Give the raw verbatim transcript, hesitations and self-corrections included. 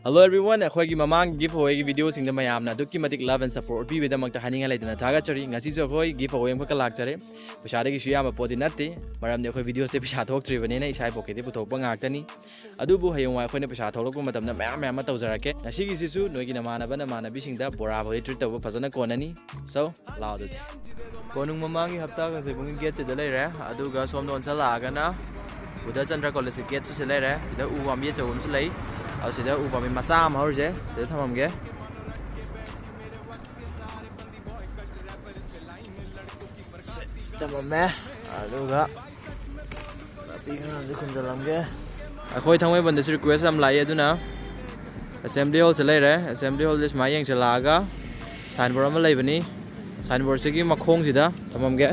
Hello everyone, ꯑꯩꯈꯣꯏꯒꯤ ꯃꯃꯥꯡꯒꯤ ꯒꯤꯐ ꯑꯋꯦꯒꯤ ꯚꯤꯗꯤꯑꯣꯁꯤꯡꯗ ꯃꯌꯥꯝꯅ ꯑꯗꯨꯛꯀꯤ ꯃꯇꯤꯛ ꯂꯚ ꯑꯦꯟ ꯁꯄꯣꯔꯠ ꯎꯠꯄꯤꯕꯒꯤꯗꯃꯛꯇ ꯍꯥꯏꯅꯤꯡꯉꯥꯏ ꯂꯩꯇꯅ ꯊꯥꯒꯠꯆꯔꯤ꯫ ꯉꯁꯤꯁꯨ ꯑꯩꯈꯣꯏ ꯒꯤꯐ ꯑꯋꯦ ꯑꯃꯈꯛ ꯂꯥꯛꯆꯔꯦ꯫ ꯄꯩꯁꯥꯗꯒꯤꯁꯨ ꯌꯥꯝꯕ ꯄꯣꯠꯇꯤ ꯅꯠꯇꯦ, ꯃꯔꯝꯗꯤ ꯑꯩꯈꯣꯏ ꯚꯤꯗꯤꯑꯣꯁꯦ ꯄꯩꯁꯥ ꯊꯣꯛꯇ꯭ꯔꯤꯕꯅꯤꯅ ꯏꯁꯥ ꯄꯣꯀꯦꯠꯇꯒꯤ ꯄꯨꯊꯣꯛꯄ ꯉꯥꯛꯇꯅꯤ꯫ ꯑꯗꯨꯕꯨ ꯍꯌꯦꯡꯋꯥꯏ ꯑꯩꯈꯣꯏꯅ ꯄꯩꯁꯥ ꯊꯣꯛꯂꯛꯄ ꯃꯇꯝꯗ ꯃꯌꯥꯝ ꯃꯌꯥꯝ ꯑꯃ ꯇꯧꯖꯔꯛꯀꯦ꯫ ꯉꯁꯤꯒꯤꯁꯤꯁꯨ ꯅꯣꯏꯒꯤ ꯅꯃꯥꯟꯅꯕ ꯅꯃꯥꯟꯅꯕꯤꯁꯤꯡꯗ ꯕꯣꯔꯥ ꯐꯥꯎꯗꯤ ꯇ꯭ꯔꯤꯠ ꯇꯧꯕ ꯐꯖꯅ ꯀꯣꯟꯅꯅꯤ꯫ So, ꯂꯥꯛꯑꯣ ꯑꯗꯨꯗꯤ꯫ ꯀꯣꯅꯨꯡ ꯃꯃꯥꯡꯒꯤ ꯍꯞꯇꯥ ꯀꯥꯡꯖꯩꯕꯨꯡꯒꯤ ꯒꯦꯠꯁꯤꯗ ꯂꯩꯔꯦ, ꯑꯗꯨꯒ ꯁꯣꯝꯗ ꯑꯣꯟꯁꯜꯂꯛꯑꯒꯅ ꯕꯨꯙꯆꯟꯗ꯭ꯔ ꯀꯣꯂꯦꯖꯀꯤ ꯒꯦꯠꯁꯤꯁꯨ ꯂꯩꯔꯦ꯫ ꯁꯤꯗ ꯎ ꯄꯥꯝꯕꯤ ꯑꯆꯧꯕ ꯑꯃꯁꯨ ꯂꯩ, ꯑꯗꯨ ꯁꯤꯗ ꯎ ꯄꯥꯝꯕꯤ ꯃꯆꯥ ꯑꯃ ꯍꯧꯔꯤꯁꯦ ꯁꯤꯗ ꯊꯝꯃꯝꯒꯦ꯫ ꯊꯝꯃꯝꯃꯦ꯫ ꯑꯗꯨꯒ ꯅꯥꯄꯤ ꯈꯔꯁꯨ ꯈꯨꯝꯖꯤꯜꯂꯝꯒꯦ꯫ ꯑꯩꯈꯣꯏ ꯊꯥꯡꯃꯩꯕꯟꯗꯁꯨ ꯔꯤꯀ꯭ꯋꯦꯁ ꯌꯥꯝ ꯂꯥꯛꯏ, ꯑꯗꯨꯅ ꯑꯦꯁꯦꯝꯕ꯭ꯂꯤ ꯍꯣꯜꯁꯦ ꯂꯩꯔꯦ꯫ ꯑꯦꯁꯦꯝꯕ꯭ꯂꯤ ꯍꯣꯜꯁꯦ ꯁꯨꯃꯥꯏꯅ ꯌꯦꯡꯁꯤꯜꯂꯛꯑꯒ ꯁꯥꯏꯟꯕꯣꯔꯗ ꯑꯃ ꯂꯩꯕꯅꯤ꯫ ꯁꯥꯏꯟꯕꯣꯔꯗꯁꯤꯒꯤ ꯃꯈꯣꯡꯁꯤꯗ ꯊꯝꯃꯝꯒꯦ꯫